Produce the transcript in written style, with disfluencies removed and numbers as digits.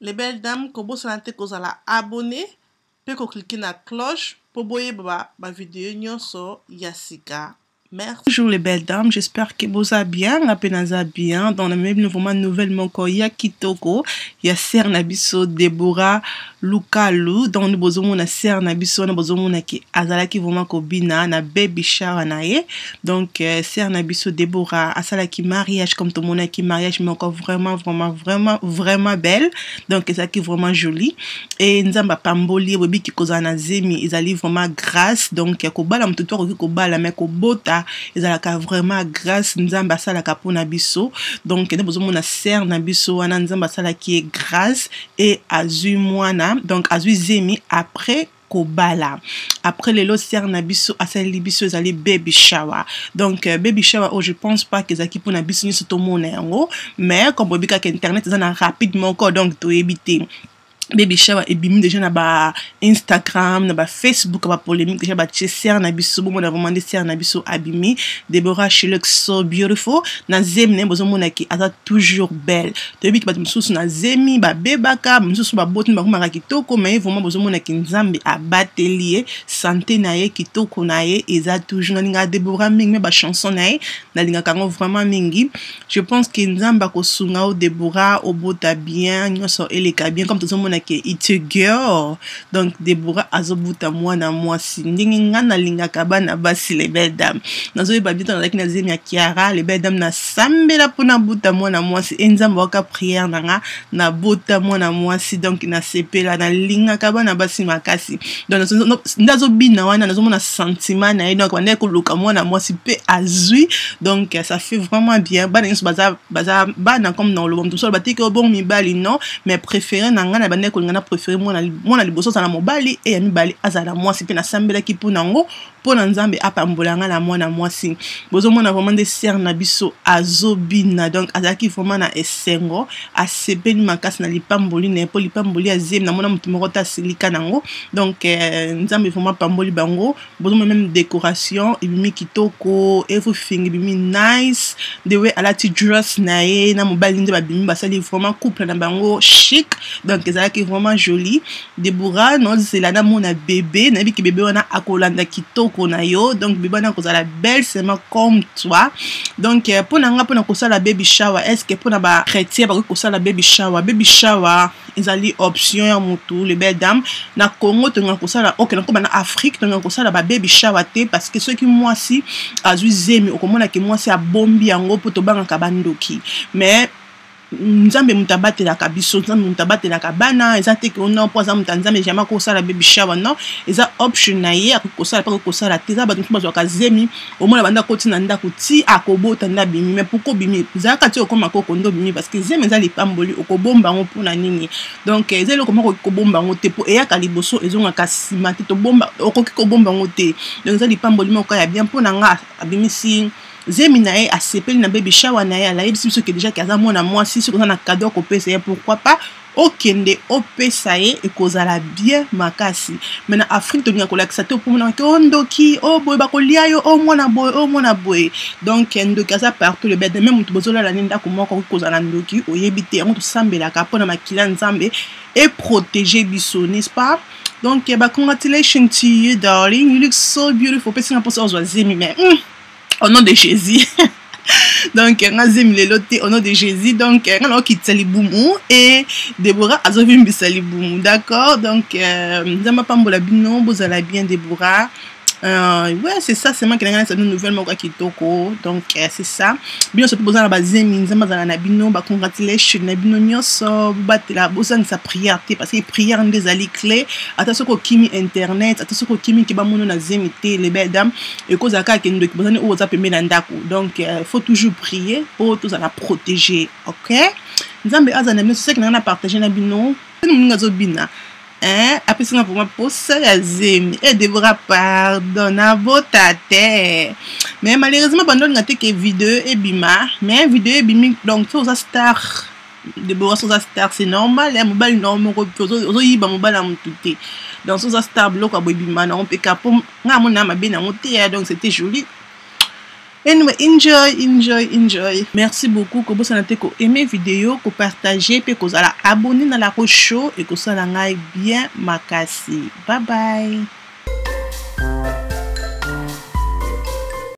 Les belles dames, kobosana te kozala abonné pe ko cliquer na cloche po boyeba ba video nyonso ya sika. Merci. Bonjour les belles dames, j'espère que boza bien, nga pe naza bien. Donc na bino vraiment nouvelle moko ya kitoko ya sœur na biso Deborah Lukalu. Donc nous bozomona sœur na biso na bozomona ki azalaki vraiment kobina na baby shower na ye. Donc euh, sœur na biso Deborah asalaki mariage comme tomonaki mariage moko vraiment vraiment vraiment vraiment belle. Donc ezalaki vraiment joli et Nzambe apamboli ye boyebi ki kozala na zemi ezali vraiment grâce. Donc kobala moto to akoki kobala mais kobota ezalaka vraiment grâce Nzambe asalaka mpona biso. Donc nde bozomona sœur na biso wana Nzambe asalaki ye grâce et azwi mwana donc azwi zemi après kobala. Après lelo sœur na biso asaleli biso ezali baby shower. Donc euh, baby shower oyo je pense pas que ezalaki mpona biso nyonso tomona yango, mais comme boyebi kaka internet eza na rapide moko, donc toyebi te. Baby shower ebimi déjà na ba Instagram, na ba Facebook, ba polémique déjà batie sœur na biso. Bomona vraiment nde sœur na biso abimi. Deborah, she looks so beautiful na zemi na ye. Bozomona ke aza toujours belle. Toyebi ke bato mosusu na zemi babebaka, mosusu baboti bakomaka kitoko, mais vraiment bozomona ke Nzambe abateli ye, santé na ye, kitoko na ye eza toujours. Nalingaka Deborah mingi, me bachanson na ye nalingaka yango vraiment mingi. Je pense ke Nzambe akosunga o Deborah, obota bien, nyonso eleka bien. Comme tozomona ke it's a girl, donc Deborah azobuta mwana mwasi ndenge nga nalingaka bana basi. Les belles dames, nazoyeba bien, nazalaki na zemi ya Kiara. Les belles dames, nasambela mpona buta mwana mwasi e Nzambe waka prière na nga, nabota mwana mwasi. Donc nasepela, nalingaka bana basi makasi. Donc nde azobina wana, nazomona sentiment na ye. Donc bandaki koluka mwana mwasi mpe azwi, donc ça fait vraiment bien. Bana nyonso baza, baza bana, comme na oloba moto mosusu batiki obongo mibali, non, mais préféré na ngai na bandaki kolinga na préféré mwana, mwana liboso azala mobali e ya mibale azala mwasi. Mpe nasambelaki mpo nango, mpo na Nzambe apambola ngai na mwana mwasi. Bozomona vraiment nde sœur na biso azobina. Donc azalaki vraiment na esengo, asepeli makasi na lipamboli na ye, mpo lipamboli ya zemi namona moto moko te asilika nango. Donc euh, Nzambe vraiment apamboli bango. Bozomona même décoration ebimi kitoko, everything ebimi nice, the way alati dress na ye na mobali nde babimi, basali vraiment couple na bango chic. Donc ezalaki vraiment joli. Deborah, nozela namona bébé. Nayebi ke bébé wana akolanda kitoko na yo, donc bébé wana akozala belle seulement comme toi. Donc mpo na nga, mpona kosala baby shower, est ce que mpona bachrétien bakoki kosala baby shower? Baby shower ezali option ya motu. Le belle dame, na Congo tolingaka kosala, ok, nakoba na Afrique, tolingaka kosala ba baby shower te, parce que soki mwasi azwi zemi, okomona ke mwasi abombi yango mpo tobangaka bandoki. Mais Nzambe moto abatelaka biso, Nzambe moto abatelaka bana. Eza te ke ono mpo aza moto ya Nzambe jamais akosala baby shower, non. Eza option na ye, akoki kosala mpe akoki kosala te. Eza bato mosusu bazwaka zemi, omona banda akoti na ndako ti akobota nde abimi. Mais pourquoi obimi? Ezalaka ti okoma koko nde obimi, parce que zemi eza lipamboli, okobomba yango mpona nini? Donc eza eloko moko okoki kobomba yango te, mpo eyaka liboso, ezongaka nsima te. Tobomba, okoki kobomba yango te. Donc eza lipamboli moko ya bien. Mpo na nga, abimisi zemi na ye, asepeli na baby shower na ye, alayebisi biso ke déjà ke aza mwana mwasi. Soki oza na cadeau akopesa ye, pourquoi pas okende opesa ye, ekozala bien makasi. Mais na Afrique tolinga kolakisa te, opomonaka o ndoki o boye, bakolia yo, o mwana boye, o mwana boye. Donc ndoki aza partout, le bede. Même moto bozolala ne ndako moko akoki kozala ndoki, oyebi te. Yango tosambelaka mpona makila Nzambe eprotege biso, n'est-ce pas? Donc ba congratulations to you, darling, you look so beautiful. Opesinga mposa ozwa zemi, mais au nom de Jésus. Donc nga zemi lelo te, au nom de Jésus. Donc nga naokitisa libumu e Deborah azovimbisa libumu, d'accord. Donc euh, Nzambe apambola bino, bozala bien. Deborah, ouais, c'est ça seulement que nanga na nouvelle moko ya kitoko. Donc c'est ça. Bino surtout boza na bazemi, Nzambe azala na bino. Bacongratulation na bino nyonso. Bobatela, bozangisa prière te, parce que prière nde ezali clé. Ata soki okimi internet, ata soki okimi ke bamono na zemi te, les belles dames, ekozala kaka ke ndoki bozani oyo oza pembeni na ndako. Donc faut toujours prier mpo tozala protégé, ok? Nzambe azala na bino. Sosaki nanga na partage na bino. Moninga azobina, hein, apesi nga vraiment posa ya zemi. E Deborah, pardon, nabota te, mais malheureusement bando olinga te ke video ebima, mais video ebimi. Donc so oza star, Deborah, so oza star, c'est normal ya mobali na yo moko mpe ozoyiba mobali ya motu te. Donc so oza star, biloko ya boye ebima nango mpe ka mpo nga amona mabe nango te. Donc c'était joli. Anyway, enjoy, enjoy, enjoy. Merci beaucoup. Kobosana te ko aimer vidéo, ko partager pe kozala abonné na La Rose Show et kosala ngai bien makasi. Bye bye.